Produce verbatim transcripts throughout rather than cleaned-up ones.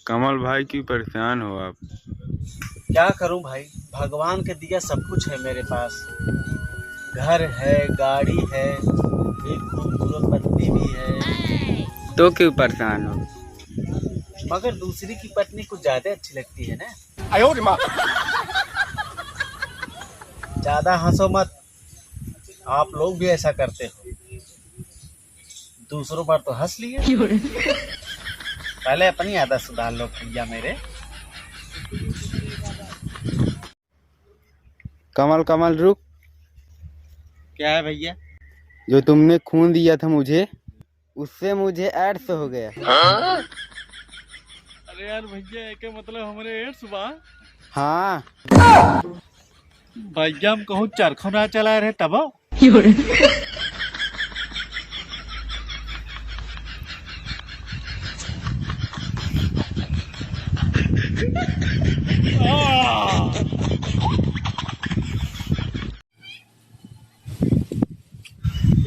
कमल भाई, क्यों परेशान हो आप? क्या करूं भाई, भगवान के दिया सब कुछ है मेरे पास, घर है, गाड़ी है, एक खूबसूरत पत्नी भी है। तो क्यों परेशान हो? मगर दूसरी की पत्नी कुछ ज्यादा अच्छी लगती है ना। आयो रे माँ। ज्यादा हंसो मत, आप लोग भी ऐसा करते हो। दूसरों पर तो हंस लिए। पहले अपनी आदत सुधार लो भैया मेरे। कमल, कमल, रुक। क्या है भैया? जो तुमने खून दिया था मुझे, उससे मुझे एड्स हो गया। अरे यार भैया, एके मतलब हमरे एड्स बा? हाँ। भैया, हम कहूँ चरखो ना चलाए रहे तब?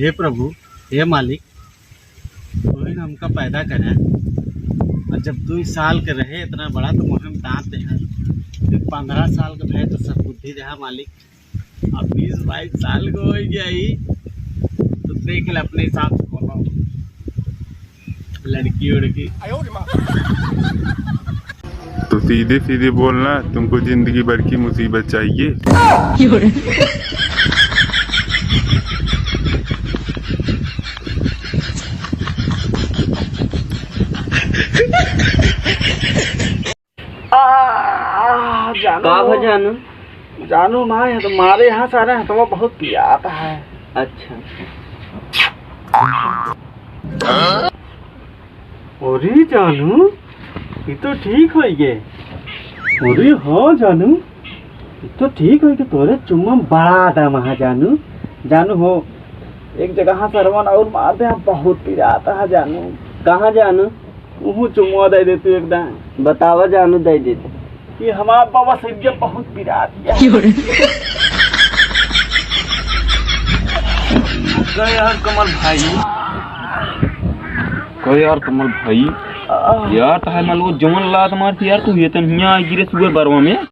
हे प्रभु, हे मालिक, तू ही न हमका पैदा करे, और जब दुई साल के रहे इतना बड़ा तो मुँह में दांत है, फिर पन्द्रह साल के भए तो सब बुद्धि देहा मालिक, अब बीस बाईस साल को हो गया ही, तो देख ले अपने हिसाब से बोलो, लड़की उड़की। तो सीधे सीधे बोलना, तुमको जिंदगी भर की मुसीबत चाहिए? आ, जानू का भा हो? जानू? जानू ना, ये तो मारे यहाँ सारे हथवा बहुत पिरात है। अच्छा। अरे जानू, ये तो ठीक होइगे। अरे हाँ जानू, ये तो ठीक होइगे। तोरे चुम्मा में बड़ा दम है जानू। जानू हो, एक जगह सरवन और मार दे, बहुत पिरात है जानू। कहाँ जानू? उहू चुम्मा दे दे तू एकदम। बतावा जानू, दे दे। ये हमार बाबा सैया बहुत पिरात है। का यार कमल भाई, का यार कमल भाई, आह। यार तहार माल वो जवन लात मारती यार, तू ये तन हियाँ आ गिरे सुअर बरवा में।